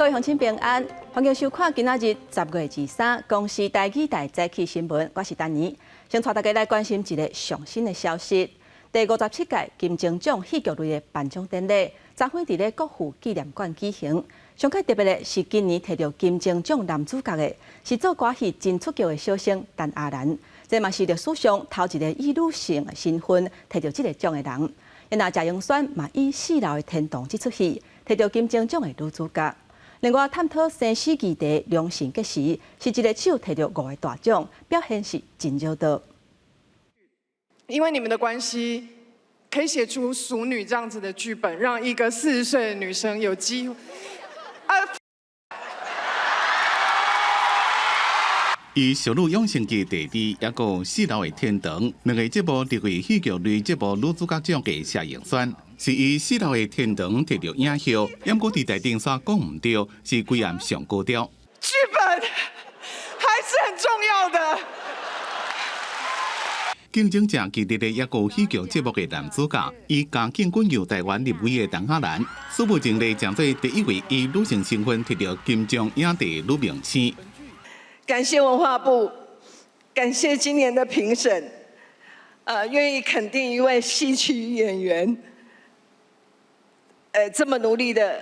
各位鄉親平安，歡迎收看今仔日10月23公視台語台早起新聞，我是丹妮。先帶大家來關心一个上新的消息：第57屆金鐘獎戲劇類的頒獎典禮，昨昏佇咧國父紀念館舉行。上蓋特別的是，今年提著金鐘獎男主角的，是做歌戲真出格的小生陳阿蘭。這嘛是歷史上頭一个以女性的身份提著這个獎的人。那謝盈萱嘛以《四樓的天堂》這齣戲提著金鐘獎的女主角。另外，探討生死議題良辰吉時，是一个手提著五个大獎，表現是真惹導。因為你們的關係，可以寫出《俗女》這樣子的劇本，讓一個40歲的女生有機會。啊！以《俗女養成記》第二，抑閣《四樓的天堂》兩个節目入圍戲劇類節目女主角獎的謝盈萱，是以《四樓的天堂》提著影后，毋過佇台頂煞講毋對，是規暗上高調。劇本還是很重要的。競爭誠激烈的一個戲劇節目的男主角，以家境滾由台灣立委的陳阿蘭，史無前例爭做第一位以女性身份提著金鐘影帝女明星。感謝文化部，感謝今年的評審，願意肯定一位戲曲演員，這麼努力的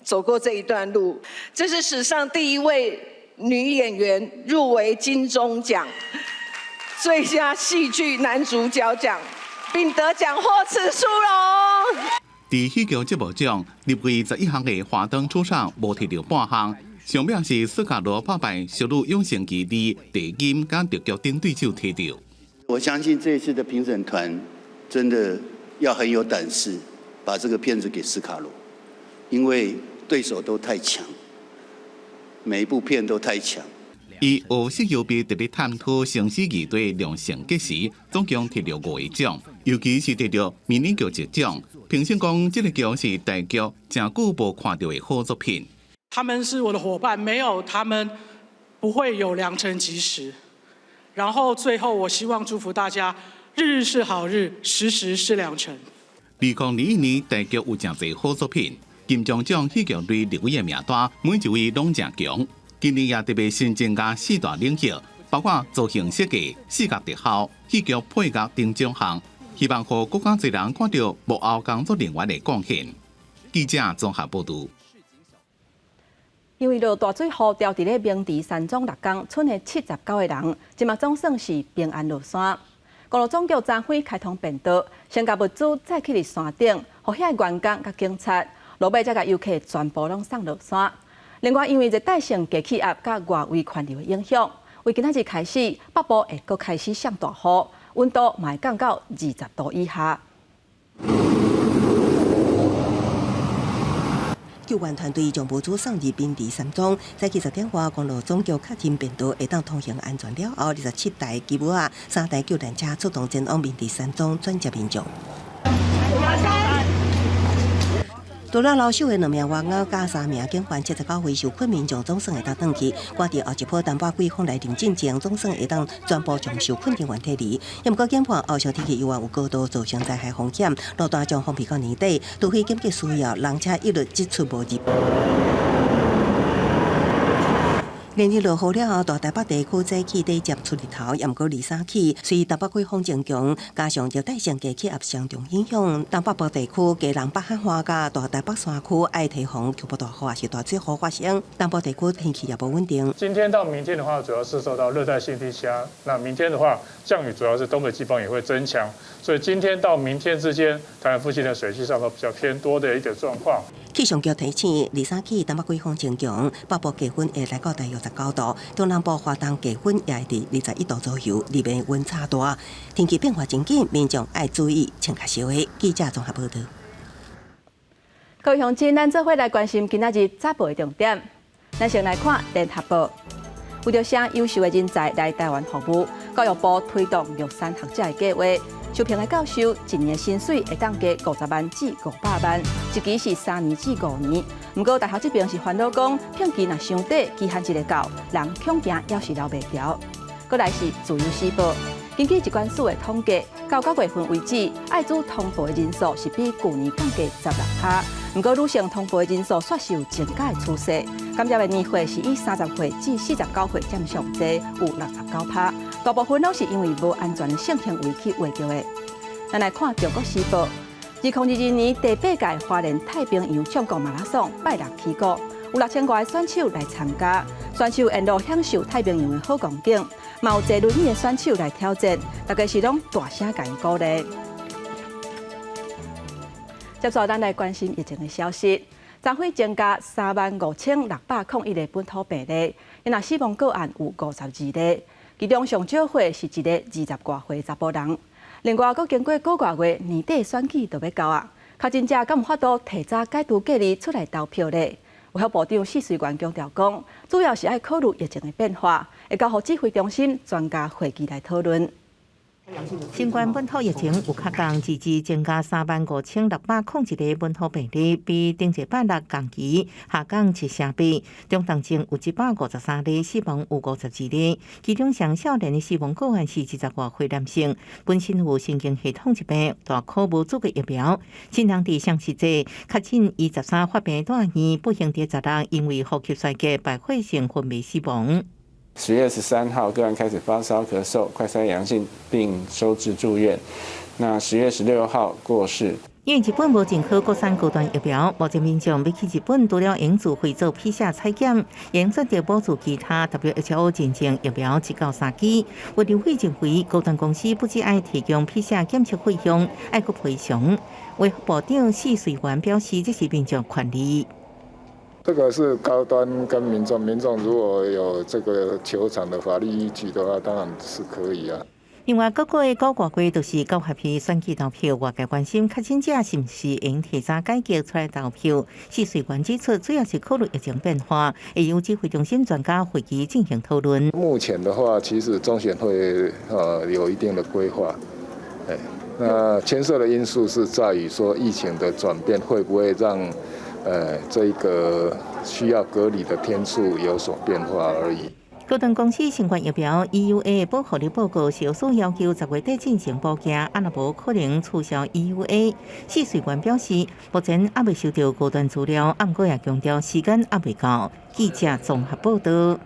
走過這一段路，這是史上第一位女演員入圍金鐘獎最佳戲劇男主角獎，並得獎獲此殊榮。佇戲劇節目獎入圍11項的華燈初上無提著半項，上尾是斯卡羅拍敗《俗女養成記二》地金佮特劇頂對手提著。我相信這一次的評審團真的要很有膽識，把這個片子給斯卡羅，因為對手都太強，每一部片都太強。以黑色幽默佇咧探討生死議題良辰吉時，總共提著五個獎，尤其是提著迷你劇一獎。評審講，這个劇是台劇誠久無看著的好作品。他們是我的夥伴，沒有他們不會有良辰吉時。然後最後，我希望祝福大家，日日是好日，時時是良辰。2021年台劇有誠濟好作品，金鐘獎戲劇類入圍的名單，每一位攏誠強。今年也特別新增加四大領域，包括造型設計、視覺特效、戲劇配樂等獎項，希望予閣較濟人看著幕後工作人員的貢獻。記者綜合報導。因為落大水雨調佇咧明池山莊6工，賰的79个人，這馬總算是平安落山。公路總局昨昏開通便道，先共物資載去佇山頂，予遐員工佮警察，落尾才共遊客全部攏送落山。另外，因為熱帶性低氣壓佮外圍環流的影響，為今仔日開始，北部會閣開始落大雨，溫度嘛會降到20度以下。救援團隊將物資送入平池山莊，早起10點外，公路總局確認便道會當通行安全了後，27台機舞仔、三台救難車出動前往平池山莊轉接民眾。除了留守的兩名外勞佮三名警員，79位受困民眾總算會當轉去。趕佇後一波東北季風來臨進前，總算會當全部將受困人員撤離。毋過研判後續天氣猶原有高度造成災害風險，路段將封閉到年底，除非緊急需要，人車一律只出無入。連日落雨了後，大台北地區早起底漸出日頭，毋過23起，隨東北季風增強，加上熱帶性低氣壓雙重影響，東北部地區基隆北海岸佮大台北山區愛提防局部大雨抑是大水雨發生。東部地區天氣也無穩定。今天到明天的話，主要是受到熱帶性低氣壓。那明天的話，降雨主要是東北季風也會增強，所以今天到明天之間，台灣附近的水汽上都比較偏多的一個狀況。氣象局提醒，23起東北季風增強，北部氣溫會來到大約19度，中南部華東氣溫也會佇21度左右，日夜溫差大，天氣變化真緊，民眾愛注意穿較少的。記者綜合報導。各位鄉親，咱做伙來關心今仔日早報的重點。咱先來看聯合報，為著請優秀的人才來台灣服務，教育部推動玉山學者的計畫。受聘的教授一年薪水會當加50萬至500萬，一期是3年至5年。毋過大學這邊是煩惱講，聘期若傷短，期限一下到，人恐驚猶是留袂牢。閣來是自由時報，根據疾管署的統計，到9月份為止，愛滋通報的人數是比舊年降低16趴。毋過女性通報的人數煞是有增加的趨勢。感染的年歲是以30歲至49歲佔上濟，有69%。大部分攏是因為無安全的性行為去畫著的。咱來看《中國時報》，2022年第八屆花蓮太平洋將國馬拉松拜六起鼓，有6000外個選手來參加，選手沿路享受太平洋的好光景，嘛有坐輪椅的選手來挑戰，大家是攏大聲共𪜶鼓勵。接續咱來關心疫情的消息，昨昏增加35,601個本土病例，若死亡個案有52例，其中上少歲是一個20外歲查埔人。另外，閣經過九外月，年底選舉就欲到啊，確診者敢有法度提早解除隔離出來投票咧？衛福部長薛瑞元強調講，主要是愛考慮疫情的變化，會交予指揮中心專家會議來討論。新冠本土疫情有較降，截至增加35,601個本土病例，比頂一擺六同期下降7成8。中重症有153例，死亡有52例。其中上少年的死亡個案是20外歲男性，本身有神經系統疾病，大可無注過疫苗。親人佇雙十節確診伊13發病住院，不幸佇16因為呼吸衰竭敗血性昏迷死亡。 10月13號，個案開始發燒、咳嗽、快篩陽性，並收治住院。那10月16號過世。因為日本無進口國產高端疫苗，目前民眾欲去日本，除了用自費做 PCR 採檢，會選擇補助其他 WHO 認證疫苗1到3劑。有立委認為，高端公司不只愛提供 PCR 檢測費用，愛閣賠償。衛福部長薛瑞元表示，這是民眾權利。這個是高端跟民眾，民眾如果有這個求償的法律依據的話，當然是可以啊。另外，各國的九外月就是九合一選舉投票，外界關心確診者是毋是會提早解隔出來投票。薛瑞元指出，主要是考慮疫情變化，會由指揮中心專家會議進行討論。目前的話，其實中選會有一定的規劃，那牽涉的因素是在於說疫情的轉變會不會讓這一個需要隔離的天數有所變化而已。高端公司新冠疫苗 EUA 保護力報告，小數要求10月底進行補件，啊若無可能取消 EUA。薛瑞元表示，目前猶未收到高端資料，啊毋過也強調時間猶未到。記者綜合報道。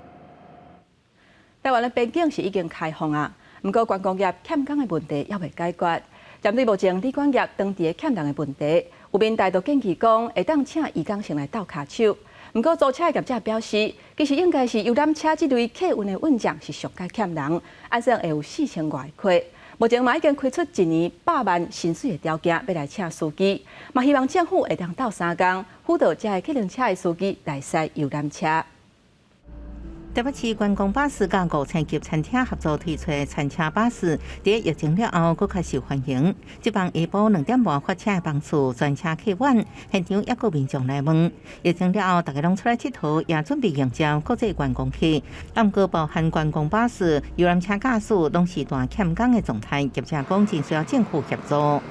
台灣的邊境是已經開放啊，毋過觀光業欠工的問題猶未解決。針對目前旅館業當地的欠人的問題，有民代就建議講，會當請移工先來鬥跤手。毋過租車業者表示，其實應該是遊覽車這類客運的運將是上蓋欠人，按算會有4000外個缺。目前嘛已經開出一年100萬薪水的條件，欲來請司機，嘛希望政府會當鬥相共，輔導這个客運車的司機來駛遊覽車。台北市觀光巴士佮五星級餐廳合作推出餐車巴士，佇疫情了後，閣較受歡迎。這班下晡2點半發車的班次，全車客滿，現場猶閣民眾來問。疫情了後，大家攏出來𨑨迌，也準備迎接國際觀光客。毋過包含觀光巴士、遊覽車駕駛，攏是大欠工的狀態。業者講，真需要政府協助。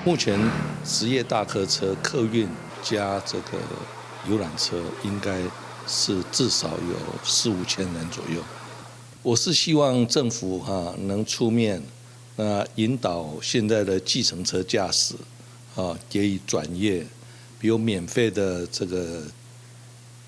目前職業大客車客運加這個遊覽車，應該是至少有四五千人左右。我是希望政府哈能出面，那引導現在的計程車駕駛啊，給予轉業，比如免費的這個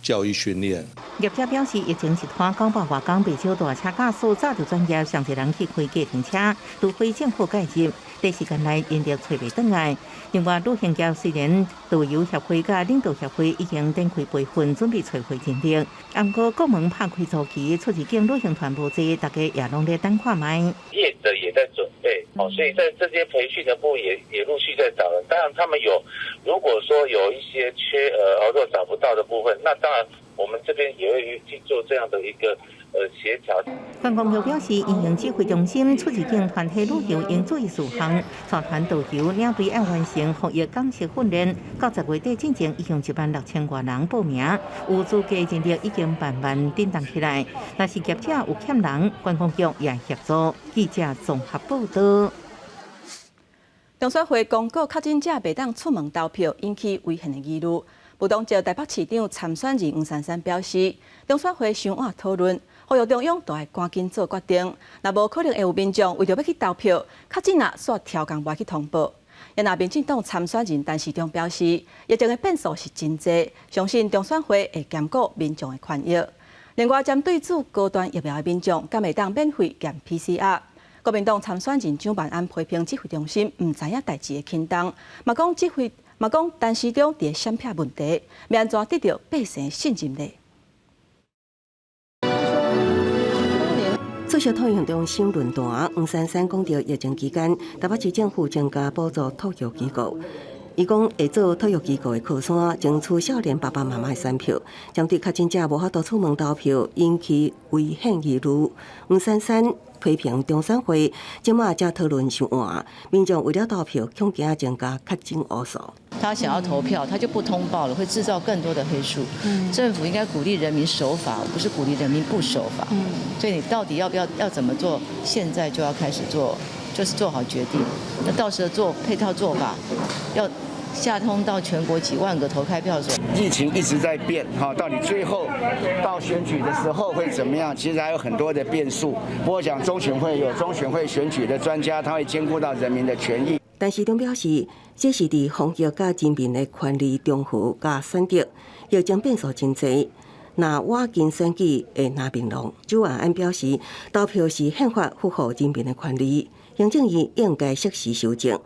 教育訓練。業者表示，疫情一拖900外工，袂少大車駕駛早就轉業，上濟人去開計程車，除非政府介入，短時間內人力揣袂轉來。另外，旅行業雖然導遊協會佮領導協會已經展開培訓，準備揣回人力。毋過國門拍開初期，出入境旅行團無濟，大家也攏咧等看覓。業者也在準備，哦，所以在這些培訓的部分也陸續在找人。當然，他們有如果說有一些缺額或者找不到的部分，那當然我們這邊也會去做這樣的一個協調。觀光局表示，因應指揮中心出入境團體旅遊應注意事項，帶團導遊領隊愛完成防疫監視訓練。到10月底進前已經1萬6千外人報名，有資格人力已經慢慢振動起來。若是業者有欠人，觀光局也協助。記者綜合報道。中選會公告確診者袂當出門投票，引起違憲的疑慮。無黨籍台北市長參選人黃珊珊表示，中選會傷晚討論，呼籲中央都愛趕緊做決定。若無可能會有民眾為著欲去投票，確診啊，煞刁工無愛去通報。若民進黨參選人陳時中表示，疫情的變數是真濟，相信中選會會兼顧民眾的權益。另外，針對注高端疫苗的民眾，敢會當免費驗 PCR？國民黨參選人蔣萬安批評指揮中心毋知影代誌的輕重，嘛講指揮嘛講陳時中佇咧閃避問題，欲按怎得著百姓信任呢？出席托育中心論壇，黃珊珊講著疫情期間，台北市政府增加補助托育機構。伊講會做托育機構的靠山，爭取少年爸爸媽媽的選票。針對確診者無法度出門投票，引起危險疑慮。黃珊珊批評中選會這馬才討論傷晚，民眾為了投票，恐驚增加確診烏數。他想要投票，他就不通報了，會製造更多的黑數。政府應該鼓勵人民守法，不是鼓勵人民不守法。所以你到底要不要要怎麼做？現在就要開始做，就是做好決定。那到時候做配套做法，要下通到全國幾萬個投開票所。疫情一直在變，哈，到底最後到選舉的時候會怎麼樣？其實還有很多的變數。不過講中選會有中選會選舉的專家，他會兼顧到人民的權益。陳時中表示，這是佇防疫佮人民的權利中和佮選擇，疫情變數真濟。若倚近選舉會若明朗。蔣萬安表示，投票是憲法賦予人民的權利，行政院應該適時修正。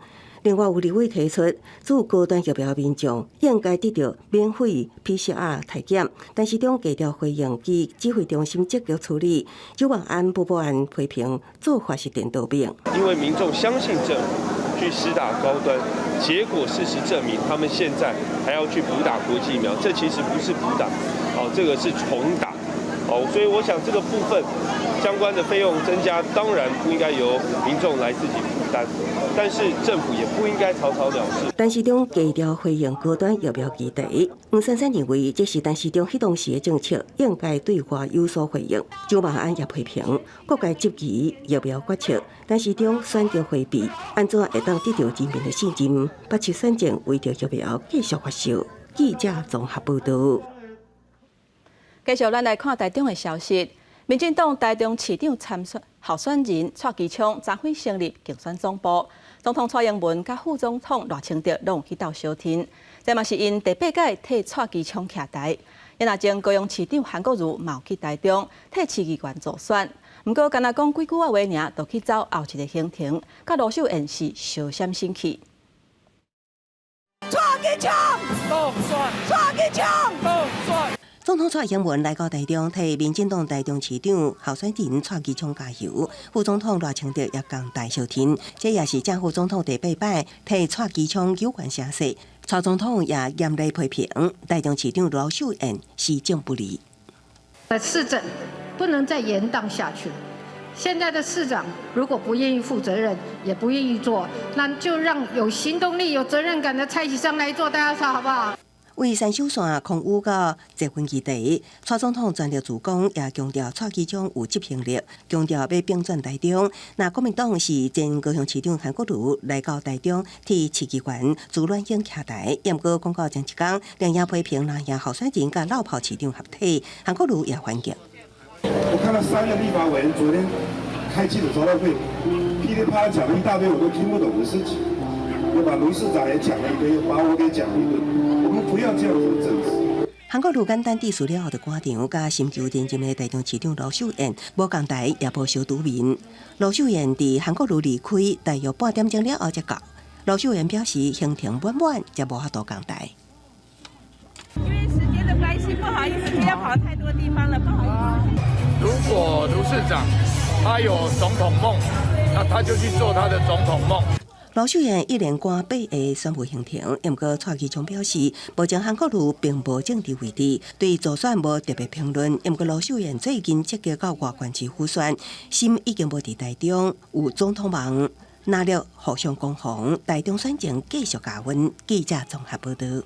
另外有立委提出，注高端疫苗民眾應該得著免費 PCR 篩檢，陳時中低調回應及指揮中心積極處理。蔣萬安不不按批評做法是顛倒病。因為民眾相信政府去施打高端，結果事實證明，他們現在還要去補打國際疫苗，這其實不是補打，哦，這個是重打，哦，所以我想這個部分相關的費用增加，當然不應該由民眾來自己負擔，但是政府也不應該草草了事。陳時中低調回應高端疫苗議題，黃珊珊認為這是陳時中彼當時的政策，應該對外有所回應。蔣萬安也批評各界質疑疫苗決策，陳時中選擇迴避，按怎會當得著人民的信任？北市選戰為著疫苗繼續發燒。記者綜合報導。繼續，咱來看台中的消息。民進黨台中市長參選候選人蔡其昌昨昏成立競選總部，總統蔡英文佮副總統賴清德攏去鬥相挺，這嘛是𪜶第八屆替蔡其昌徛台。若前高雄市長韓國瑜嘛有去台中替市議員助選，毋過干焦講幾句仔話爾，就去走後一个行程，佮盧秀燕是相閃身去。蔡其昌，當選！蔡其昌，當選！總統蔡英文來到台中，替民進黨台中市長候選人蔡其昌加油。副總統賴清德也仝台相挺，這也是正副總統第八擺替蔡其昌救援聲勢。蔡總統也嚴厲批評台中市長盧秀燕施政不力。市政不能再延宕下去了。現在的市長如果不願意負責任，也不願意做，那就讓有行動力、有責任感的蔡其昌來做，大家說好不好？為山手線空污佮捷運議題，蔡總統全力助攻，也強調蔡其昌有執行力，強調欲並轉台中。若國民黨是前高雄市長韓國瑜來到台中替市議員朱鸞英徛台，毋過廣告前一工，連夜批評藍營候選人佮老炮市長合體，韓國瑜也反擊。我看到三個立法委員昨天開記者招待會，噼里啪啦講了一大堆我都聽不懂的事情，又把盧市長也講了一堆，又把我給講了一頓。我們不要這樣子的政治。韓國瑜簡單致辭了後，就趕場，佮尋求連任的台中市長盧秀燕無仝台，也無相拄面。盧秀燕佇韓國瑜離開大約半點鐘了後才到。盧秀燕表示行程滿滿，才無法度仝台。因為時間的關係，不好意思，今天跑太多地方了，不好意思。如果盧市長他有總統夢，那他就去做他的總統夢。盧秀燕一連趕八个選務行程，毋過蔡其昌表示，目前韓國瑜並無政治位置，對助選無特別評論。毋過盧秀燕最近積極到外縣市輔選，心已經無佇台中，有總統夢，藍綠互相攻防，台中選情繼續加溫。記者綜合報導。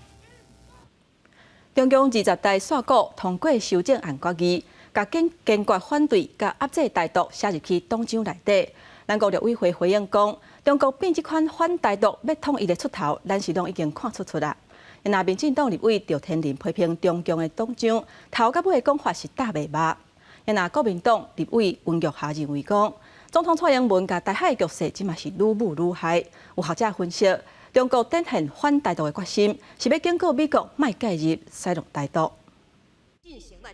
中共二十大煞閣通過修正案決議，共堅決反對佮壓制台獨寫入去黨章內底。咱國陸委會回應講，中國變這款反台獨欲統一的出頭，咱是攏已經看出出啦。若民進黨立委趙天麟批評中共的黨章頭佮尾的講法是搭袂肉。若國民黨立委溫玉霞認為講，總統蔡英文共台海局勢這馬是愈舞愈害。有學者分析，中國展現反台獨的決心，是欲警告美國莫介入使弄台獨。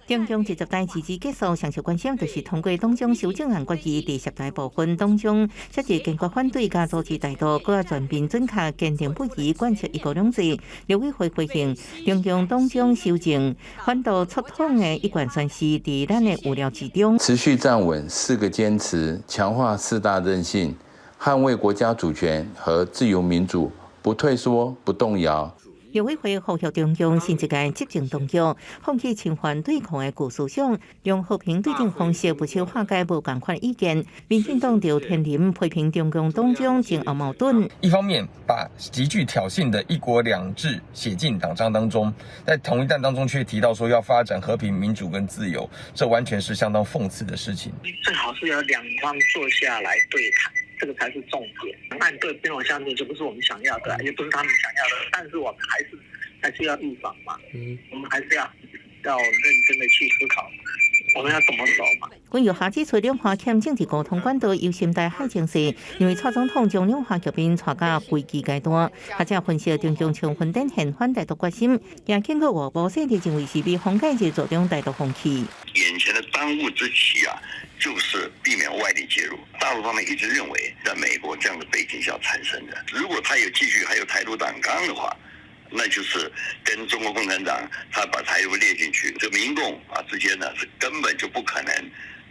中共二十大自治結束，上受關心就是通過黨章修正案決議，佇十大部分當中，設置堅決反對佮阻止台獨，閣全面準確堅定不移貫徹一國兩制。陸委會回應，中共黨章修正反獨促統的一貫宣示，佇咱的預料之中。持續站穩四個堅持，強化四大韌性，捍衛國家主權和自由民主，不退縮，不動搖。陸委會呼籲中共新一屆執政當局放棄侵犯對抗的舊思想，用和平對等方式不求化解無仝款意見。民進黨趙天麟批評中共黨章前後矛盾，一方面把極具挑釁的一國兩制寫進黨章當中，在同一段當中卻提到說要發展和平、民主跟自由，這完全是相當諷刺的事情。最好是要兩方坐下來對談。這個才是重點。兩岸各邊我相信這不是我們想要的，也不是他們想要的。但是我們還是要預防嘛。我們還是要認真的去思考，我們要怎麼走嘛。關於下指出兩岸欠政治溝通管道，憂心台海情勢，認為蔡總統將兩岸局面帶到危機階段。學者分析，中共充分展現反台獨決心，也警告外部勢力認為是美方介入助長台獨風氣。眼前的當務之急啊，就是避免外力介入。大陸方面一直認為，在美國這樣的背景下產生的，如果他有繼續還有台獨黨綱的話，那就是跟中國共產黨他把台獨列進去，這民共啊之間呢是根本就不可能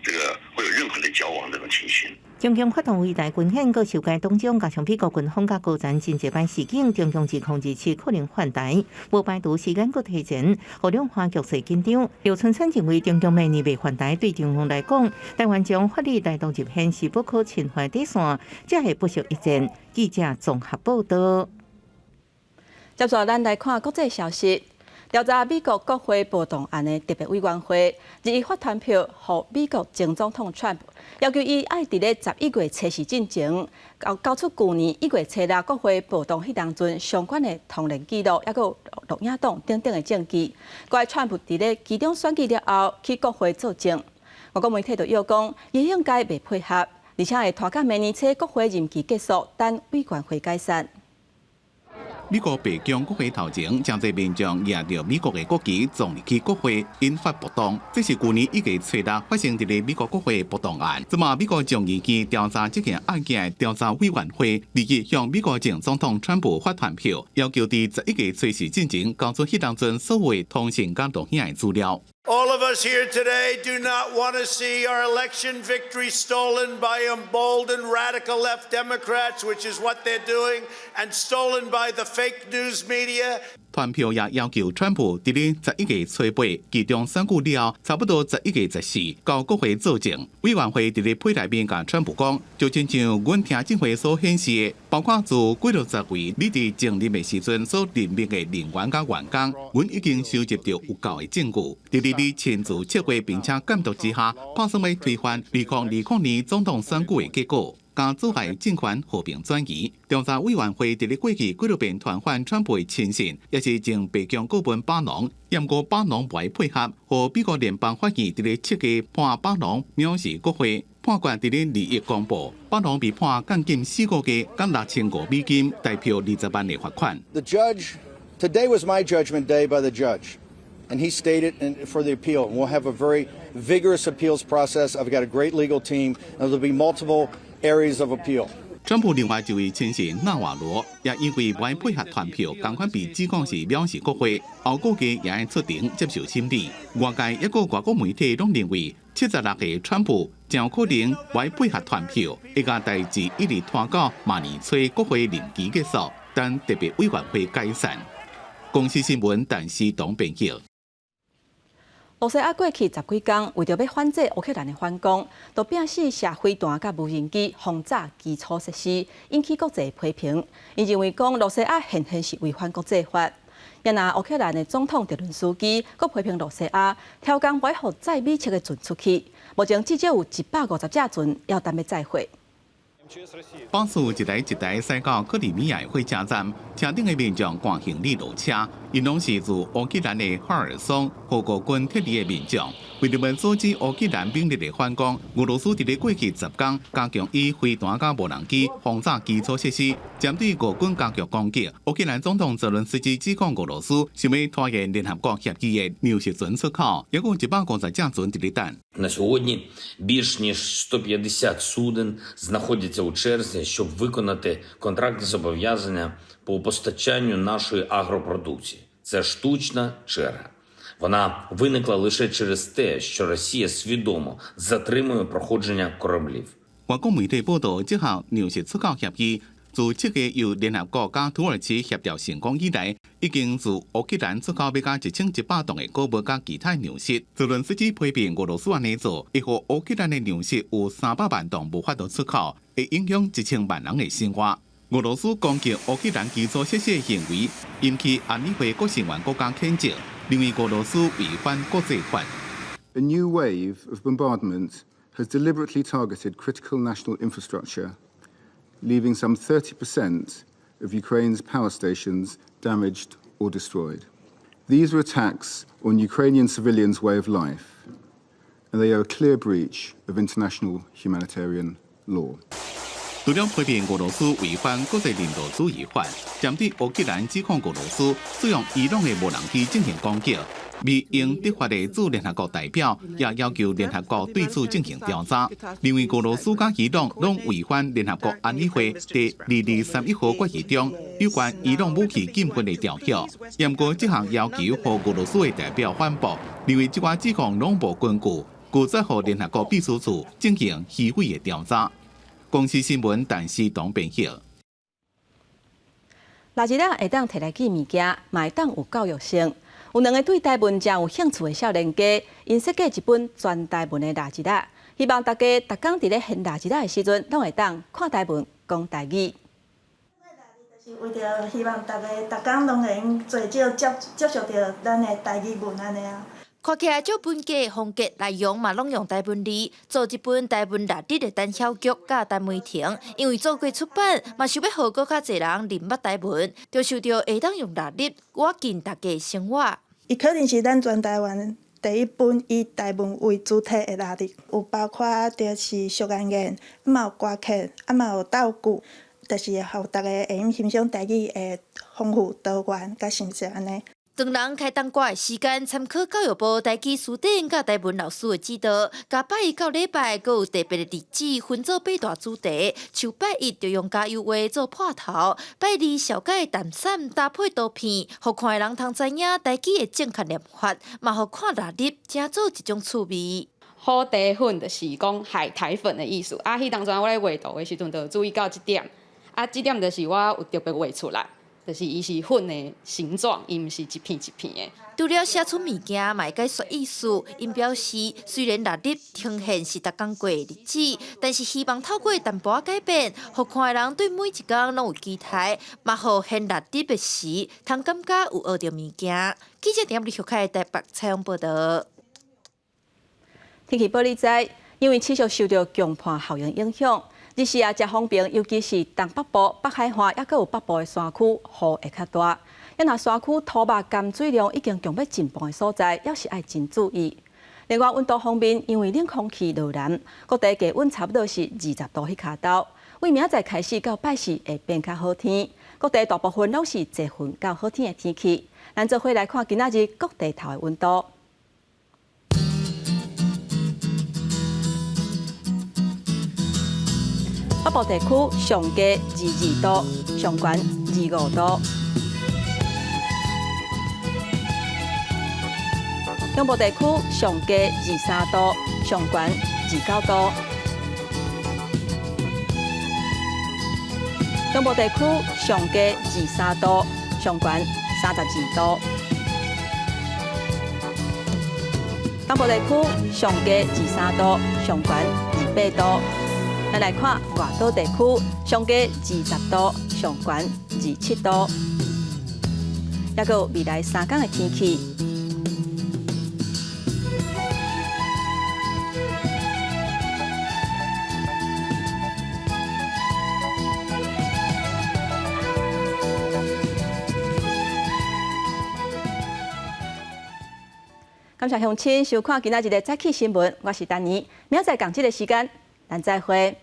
這個會有任何的交往這種情形。中共發動圍台軍演，閣修改黨章，加上美國軍方佮高層真濟擺示警，中共2027可能犯台，無排除時間閣提前，予兩岸局勢緊張。劉春生認為，中共明年袂犯台，對中共來講，台灣將法理台獨入憲是不可侵犯底線，這會不惜一戰。記者綜合報道。接續咱來看國際消息。調查美國國會暴動案的特別委員會，日一發傳票予美國前總統川普，要求伊愛佇咧11月初四進前，交出舊年1月初六國會暴動彼當陣相關的通聯記錄，抑閣錄影檔等等的證據。該川普佇咧期中選舉了後去國會作證，外國媒體就臆講，伊應該袂配合，而且會拖到明年初國會任期結束，等委員會解散。美國白宮國會頭前，誠濟民眾攑著美國的國旗撞入去國會，引發暴動。這是舊年1月初六發生佇咧美國國會暴動案。這馬美國眾議院調查這件案件的調查委員會，立即向美國前總統川普發傳票，要求佇11月初四進前交出彼當陣所有通訊佮錄影的資料。 All of us here today do not want to see our election victory stolen by emboldened radical left Democrats, which is what they're doing, and stolen by the fake news media. 傳票也要求川普佇咧11月初八期中選舉了後，差不多11月14到國會作證。委員會佇咧批內面共川普講，就親像阮聽證會所顯示的，包括自幾落十位你佇前任的時陣所任命的人員佮員工，阮已經收集著有夠的證據。佇咧你親自策劃並且監督之下，拍算欲推翻2020年總統選舉的結果。佮阻礙政權和平轉移。調查委員會佇咧過去幾落遍傳喚川普的親信，也是前白宮顧問巴農，毋過巴農無愛配合，予美國聯邦法院佇咧7月判巴農藐視國會，判決佇咧2日公布，巴農被判監禁4個月，佮6500美金，台幣20萬的罰款。 The judge today was my judgment day by the judge, and he stated for the appeal. And we'll have a very vigorous appeals process. I've got a great legal team, and there'll be multiple areas of appeal. 川普另外一位親信納瓦羅也因為無愛配合傳票，仝款被指控是藐視國會，後個月也愛出庭接受審理。外界抑閣外國媒體攏認為，76歲川普誠有可能無愛配合傳票，會共代誌一直拖到明年初國會任期結束，等特別委員會解散。公視新聞，陳思東編輯。羅西亞過去十幾工，為著欲反制烏克蘭的反攻，都拼死射飛彈佮無人機轟炸基礎設施，引起國際批評。𪜶認為講羅西亞顯現是違反國際法。也若烏克蘭的總統澤倫斯基閣批評羅西亞，刁工無愛予載米粟的船出去，目前至少有150隻船猶等欲載貨。巴士一台一台駛到克里米亞的火車站，車頂的民眾趕行李落車，𪜶攏是自烏克蘭的哈爾松予俄軍撤離的民眾。為了阻止烏克蘭兵力的反攻，俄羅斯佇咧過去10工加強以飛彈佮無人機轟炸基礎設施，針對俄軍加強攻擊。烏克蘭總統澤倫斯基指控俄羅斯想欲拖延聯合國協議的糧食船出口，猶閣有150隻船佇咧等。 На сьогодні більш ніж 150 суден знаходяться у черзі, щоб виконати контрактні зобов'язання по постачанню нашої агропродукції. Це штучна черга. Вона виникла лише через те, що Росія свідомо затримує проходження кораблів. 外國媒體報導，這項糧食出口協議自7月由聯合國佮土耳其協調成功以來，已經自烏克蘭出口欲到1100噸的穀物佮其他糧食。澤倫斯基批評俄羅斯按呢做，會予烏克蘭的糧食有300萬噸無法度出口，會影響1000萬人的生活。俄羅斯攻擊烏克蘭基礎設施的行為，引起安理會各成員國家譴責，認為俄羅斯違反國際法。 A new wave of bombardment has deliberately targeted critical national infrastructure, leaving some 30% of Ukraine's power stations damaged or destroyed. These are attacks on Ukrainian civilians' way of life, and they are a clear breach of international humanitarian law. 除了批評俄羅斯違反國際人道主義法，針對烏克蘭指控俄羅斯使用伊朗的無人機進行攻擊，美英德法的駐聯合國代表也要求聯合國對此進行調查，認為俄羅斯佮伊朗攏違反聯合國安理會第2231號決議中有關伊朗武器禁運的條約。毋過這項要求予俄羅斯的代表反駁，認為這寡指控攏無根據，拒絕予聯合國秘書處進行虛偽的調查。公視新聞，陳思東編譯。垃圾仔會當提來記物件，嘛會當有教育性。有兩个對台文誠有興趣的少年家，𪜶設計一本全台文的垃圾仔，希望大家逐工佇咧掀垃圾仔的時陣，攏會當看台文、講台語。是為著希望大家逐工攏會用濟少接接觸著咱的台語文按呢啊。看起來足本格風格內容嘛，攏用台文字做一本台文垃圾的陳曉菊佮陳梅婷，因為做過出版，嘛想欲予閣較濟人認捌台文，就想著會當用垃圾倚近大家生活。伊可能是咱全台灣第一本以台文為主題的垃圾，有包括就是俗諺語，嘛有歌曲，嘛有道具，就是予大家會用欣賞台語的豐富多元佮形式按呢。當人開冬瓜的時間，參考教育部台語辭典佮台文老師的指導，共拜一到禮拜閣有特別的日子分做八大主題。像拜一就用加油畫做破頭，拜二紹介淡散搭配圖片，予看的人通知影台語的正確念法，嘛予看垃圾成做一種趣味。海苔粉就是講海苔粉的意思。啊，彼當陣我咧畫圖的時陣，就注意到這點。啊，這點就是我有特別畫出來。就是伊是粉的形狀，伊毋是一片一片的。除了寫出物件，嘛會解說意思。𪜶表示，雖然垃圾呈現是逐工過的日子，但是希望透過淡薄仔改變，予看的人對每一工攏有期待，嘛予掀垃圾的時，通感覺有學著物件。記者點李玉凱台北採訪報導。天氣報你知，因為持續受著強迫效應影響。日時也誠方便，尤其是東北部、北海岸，猶閣有北部的山區，雨會較大。啊，若山區土肉含水量已經強欲盡磅的所在，猶是愛真注意。另外，溫度方面，因為冷空氣落南，各地低溫差不多是20度彼跤頭。為明仔載開始到拜四會變較好天，各地大部分攏是濟雲到好天的天氣。咱做伙來看今仔日各地頭的溫度。北部地區上低22度，上懸25度。中部地區上低23度，上懸29度。中部地區上低23度，上懸32度。東部地區上低23度，上懸28度。咱來看外島地區，上低20度，上懸27度。猶閣有未來3工的天氣。感謝鄉親收看今仔日的早起新聞，我是丹妮，明仔載仝這个時間，咱再會。